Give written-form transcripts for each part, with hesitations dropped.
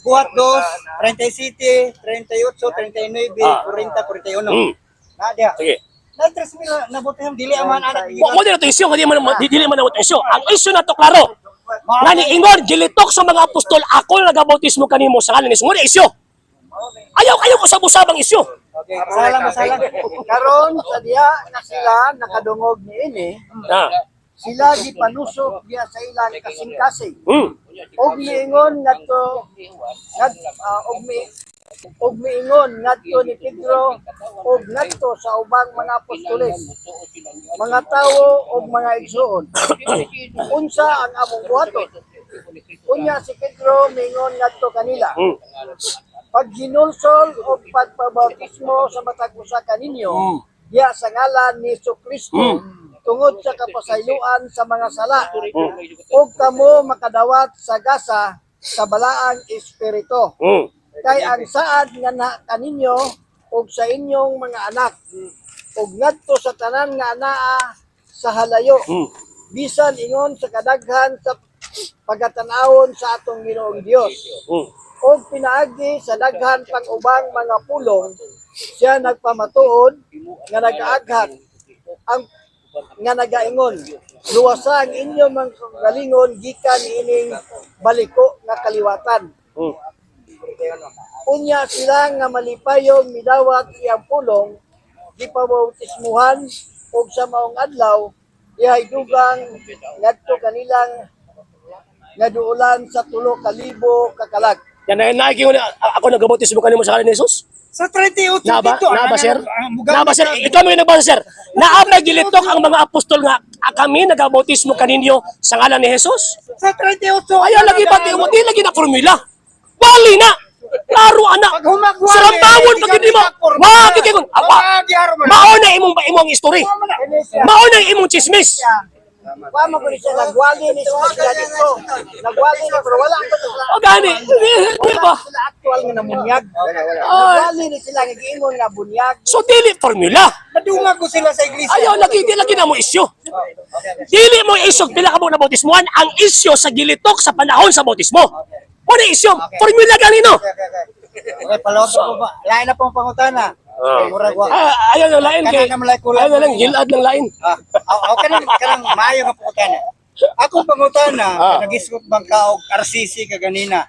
Buhat 2, 37, 38, 39, 40, 41. Na diha. Sige. Na 3,000 na bautismo, dili aman anak. Mo mo dili to isyu, hindi man dili man ang isyu. Ang isyu na to klaro. Nga ni ingon gilitok sa mga apostol, "Ako nagabautismo kanimo sa ngalan ni Jesus." Mo na isyu. Ayaw ayaw ko usab-usab ang isyu. Okay, salang masalang. Karon sa diha nga sila nakadungog niini, sila gipanusok diha sa ilang kasing-kasing. Og miingon ngadto ngad og miingon ngadto ni Pedro og ngadto sa ubang mga apostoles, "Mga tawo og mga igsuon, unsa ang among buhaton?" Unya si Pedro miingon ngadto kanila, "Paghinulsol og pagpabautismo sa matag usa kaninyo diha sa ngalan ni Kristo tungod sa kapasayloan sa mga sala, ug kamo makadawat sa gasa sa Balaang Espiritu. Kay ang saad nga na kaninyo ug sa inyong mga anak ug ngadto sa tanan nga anaa sa halayo, bisan ingon sa kadaghan sa pagatanawon sa atong Ginoong Dios." Og pinaagi sa daghan pang ubang mga pulong siya nagpamatuod nga nagaaghat ang nga nagaingon, "Luwasa ang inyong mga kaugalingon gikan niining baliko nga kaliwatan." Unya sila nga malipayong midawat iyang pulong, gipabautismuhan, ug sa maong adlaw dihay dugang ngadto kanilang nga duolan sa 3,000 ka kalag. Yan na naigi ko, "Ako nagabautismo kanimo sa ngalan ni Jesus." Sa 38 Na ba? dito, Na ba, sir? Mugamit Na ba, sir? Ikaw may nagbasa, sir. Naa ba gilitok ang mga apostol nga, "Ah, kami nagabautismo kaninyo sa ngalan ni Jesus"? Sa 38. Ayaw lagi ba di mo di lagi na formula. Wali na. Klaro ana. Pag humagwali, Sarambawon pag hindi mo. Wa gid kay awa. Mao na imong imong history. Mao na imong chismis. Wa man gud siya nagwali ni sila dito. Nagwali ni pero wala ko sila. O gani, di ba? Sila actual nga namunyag. Nagwali ni sila nga giingon nga bunyag. So dili formula. Nadungag ko sila sa iglesia. Ayaw lagi, di lagi na mo isyu. Dili mo isyu pila ka mo na bautismuhan, ang isyu sa gilitok sa panahon sa bautismo. Mo na isyu, formula ganino. Okay, paloto ko ba? Lain na pong pangutana. Murag wa. Ah, ayaw ng lain kay. Kanang naman kulang. Ayaw na lang gilad ng lain. Ah, oh, kanang kanang maayo nga pangutana. Akong pangutana, nagisgot bang ka og RCC kaganina?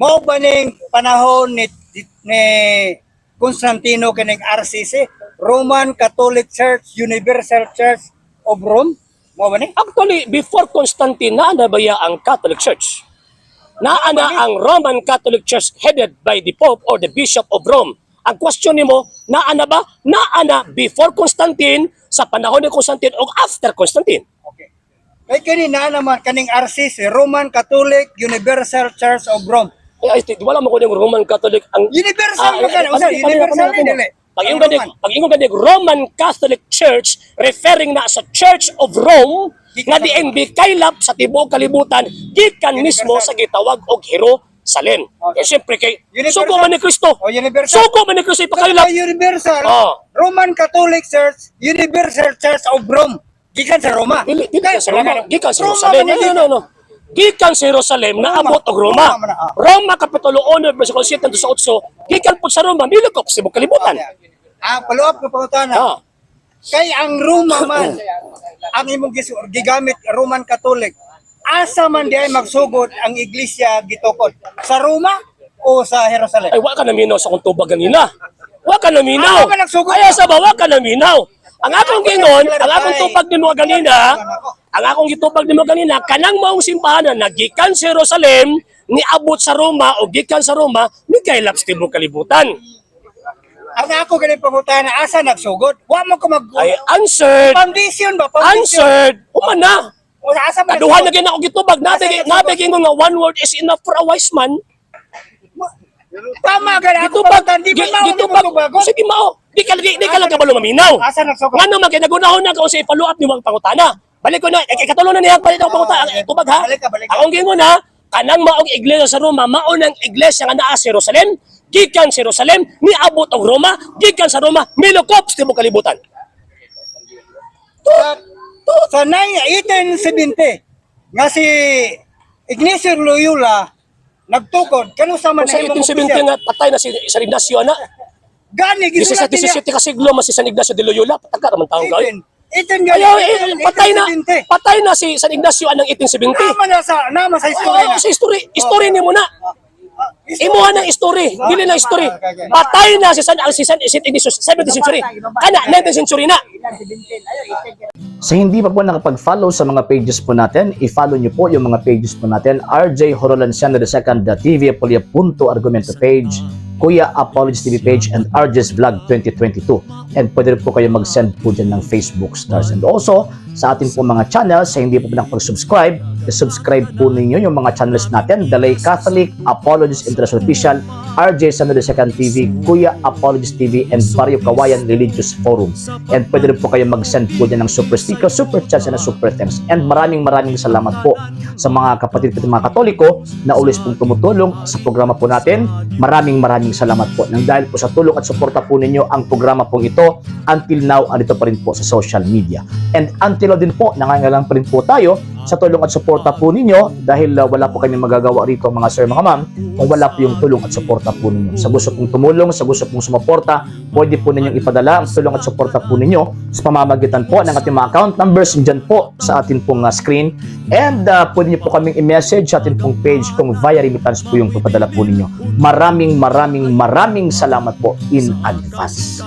Mao ba ning panahon ni Constantino kining RCC, Roman Catholic Church, Universal Church of Rome? Mao ba ni? Actually, before Constantine, naa na ba ya ang Catholic Church? Naa na ang Roman Catholic Church headed by the Pope or the Bishop of Rome. Ang question nimo, naa na ba? Naa na before Constantine, sa panahon ni Constantine o after Constantine. Okay. Kay kini na naman kaning RCC, Roman Catholic Universal Church of Rome. Ay, ay, wala mo ko yung Roman Catholic ang Universal man kan, unsa universal ni dili? Pag ingon gani, pag ingon gani Roman Catholic Church, referring na sa Church of Rome nga diin kaylap sa tibuok kalibutan gikan mismo sa gitawag og Jerusalem. Okay. Eh, siyempre kay Universal. sugo man ni Kristo. Oh, universal. Sugo man ni Kristo ipakaylap. Sa Universal, Oh. Roman Catholic Church, Universal Church of Rome. Gikan sa Roma. Dili dili ka sa Roma, gikan sa Roma Jerusalem. man No, ni no, no, no. Gikan sa Jerusalem naabot og Roma. Roma man na, ah. Roma kapitulo 1 bersikulo 7 sa 8, gikan pud sa Roma milukop sa tibuok kalibutan. Ah, follow up ko pangutana. Kay ang Roma man, ang imong gigamit Roman Catholic. Asa man di ay magsugod ang iglesia gitukod? Sa Roma o sa Jerusalem? Ay, wa ka naminaw sa akong tubag ganina. Wa ka naminaw. Ah, wa nagsugod. Ay, sa ba, wa ka naminaw. Ang akong gingon, ang akong tubag nimo ganina, ang akong gitubag nimo ganina, kanang maong simbahan na nagikan sa Jerusalem, niabot sa Roma o gikan sa Roma, mikaylap sa tibuok kalibutan. Ang ako gani pangutana, asa nagsugod? Wa mo ko mag Ay, answered, Foundation ba? Foundation. Answered, human na. O asa man Kaduha na nagsugod? gina ako gitubag, nabi gingon nga one word is enough for a wise man. Tama gani ako Gitubag, pangutana, di ba mao ni gitubag, tubagon? Sige mao, di ka lang kabalo maminaw. Asa nagsugod? Ngano man kay nagunahon na kung sa i-follow up ni wang pangutana. Balik ko na, eh, ikatulo na niya, balik ako pangutana, Okay. tubag ha. Balik ka, balik ka. Akong gingon ha, kanang maong iglesia sa Roma, mao nang iglesia nga naa sa Jerusalem, gikan sa Jerusalem, niabot og Roma, gikan sa Roma, milukop sa tibuok kalibutan. Sa 1870 nga si Ignacio Loyola Nagtukod kanusa man Kung sa nahimong 1870 opisyal. nga patay na si San Ignacio ana. Gani gisulat 17 niya. 17 ka siglo man si San Ignacio de Loyola, pataka raman taong kayo. 18 18 gani. Ayaw, eh, patay na 1870. patay na si San Ignacio anang 1870. Nama sa history Ayaw na. sa history, history nimo na. Imuha ng history, dili na history. Patay na si San ang si San Saint Ignacio 17th century. Kana 19th century na. Sa hindi pa po nakapag-follow sa mga pages po natin, i-follow nyo po yung mga pages po natin. RJ Horolanciano II, The TV Apolia Punto Argumento page, Kuya Apologies TV page, and RJ's Vlog 2022. And pwede rin po kayo mag-send po dyan ng Facebook stars. And also, sa atin po mga channels, sa hindi po nakapag-subscribe, i-subscribe po ninyo yung mga channels natin, The Lay Catholic, Apologies International Official, RJ Samuel II TV, Kuya Apologies TV, and Barrio Kawayan Religious Forum. And pwede rin po kayo mag-send po dyan ng super sticker, super chats, and super thanks. And maraming maraming salamat po sa mga kapatid ko mga Katoliko na always pong tumutulong sa programa po natin. Maraming maraming salamat po. Nang dahil po sa tulong at suporta po ninyo ang programa pong ito, until now, andito pa rin po sa social media. And until now din po, nangangailangan pa rin po tayo sa tulong at suporta po ninyo dahil wala po kami magagawa rito, mga sir, mga ma'am, kung wala po yung tulong at suporta po ninyo. Sa gusto pong tumulong, sa gusto pong sumuporta, pwede po ninyong ipadala ang tulong at suporta po ninyo sa pamamagitan po ng ating mga account numbers dyan po sa atin pong screen. And pwede niyo po kaming i-message sa atin pong page kung via remittance po yung papadala po ninyo. Maraming maraming maraming salamat po in advance.